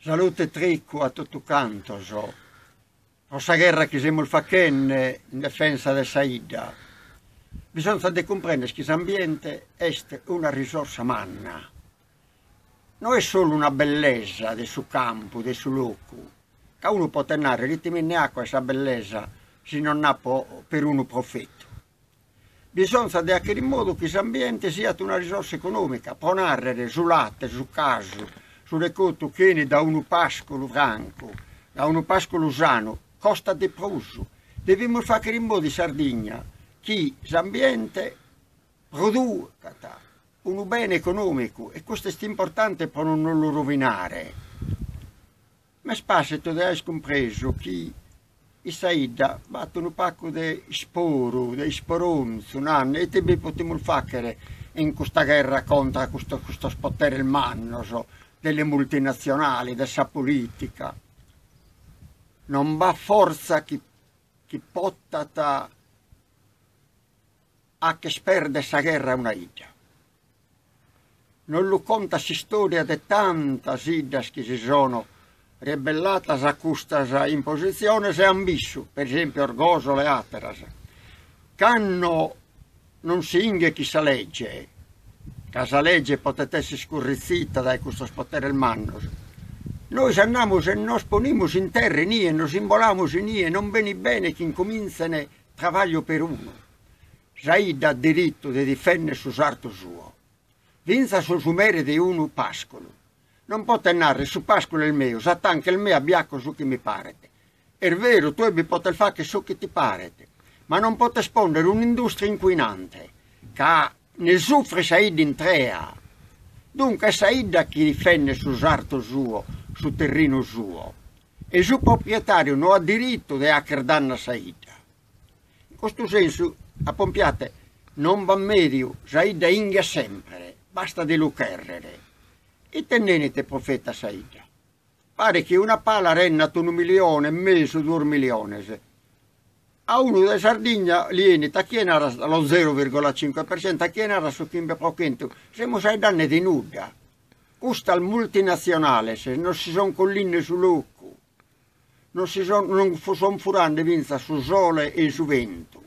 Salute Tricu a totu cantos pro sa gherra chi semus fachende in defensa de sa 'idda. Bisonzat de cumprender chi s'ambiente est una risorsa manna, no est solu una bellesa de su campu, de su locu, ca unu potet narrer ite mi nde 'aco 'e sa bellesa si non nd'apo perunu profetu. Bisonzat de 'achere in modu chi s'ambiente siat una risorsa econòmica, pro nàrrere su late, su casu, su recotu chi 'enit da unu pàsculu francu, da unu pàsculu sanu, costat de prus. Devimus fàghere in modu in Sardigna chi s'ambiente producat unu bene econòmicu e custu est importante pro non lu rovinare. M'est pàssitu de aer cumpresu chi in sa 'idda b'at unu pacu de isporu, de isporonzu, nande ite bi potimus fàchere in custa gherra contra custos custos poteres mannos delle multinazionali, de sa politica. Non b'at fortza chi chi potat 'acher perder sa gherra a una 'idda. Nos lu contat s'istòria de tantas 'iddas chi si sono rebellatas a custas impositziones e an bissu, per esèmpiu Orgòsolo e àteras, cando non si 'inghet chin sa lege, ca sa lege potet esser currizita dae custos poteres mannos, nois andamus e nos ponimus in terra inie, nos imbolamus inie, non benit bene chi incomintzen trabagliu perunu. Sa 'idda at diritu de difender su sartu suo, fintzas su mere de unu pàsculu. Non potet narrer su pàsculu est meu, sa tanca est mea bi 'aco su chi mi paret. Est veru, tue bi potes fagher su chi ti paret, ma non potes ponner un'industria incuinante, ca ne sufrit sa 'idda intrea. Duncas est sa 'idda chi difendet su sartu suo, su terrinu suo, e su proprietàriu no at diritu de 'acher dannu a sa 'idda. In custu sensu, apompiate, non b'at mèdiu, sa 'idda 'inghet semper, bastat de lu chèrrere. Ite nd'enit profetu a sa 'idda? Paret chi una pala rennat unu milione e mesu, duos miliones. A unu de Sardigna li 'enit a chie narat lo zero virgola cinque per cento, a chie narat su chimbe pro chentu, semus 'aeddande de nudda. Custas multinatzionales nos si son collinde su locu. Non si son non son furande fintzas su sole e su bentu,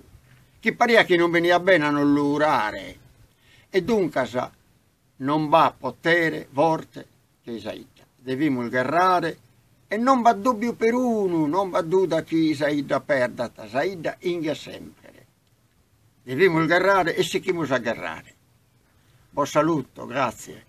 chi pariat chi non beniat bene a nos lu 'urare. E duncas non b'at potere forte che sa 'idda. Devimus gherrare e non b'at dùbbiu perunu, non b'at duda chi sa 'idda perdat, sa 'idda 'inghet semper. Devimus gherrare e sichimus a gherrare. Bos saluto, gratzie.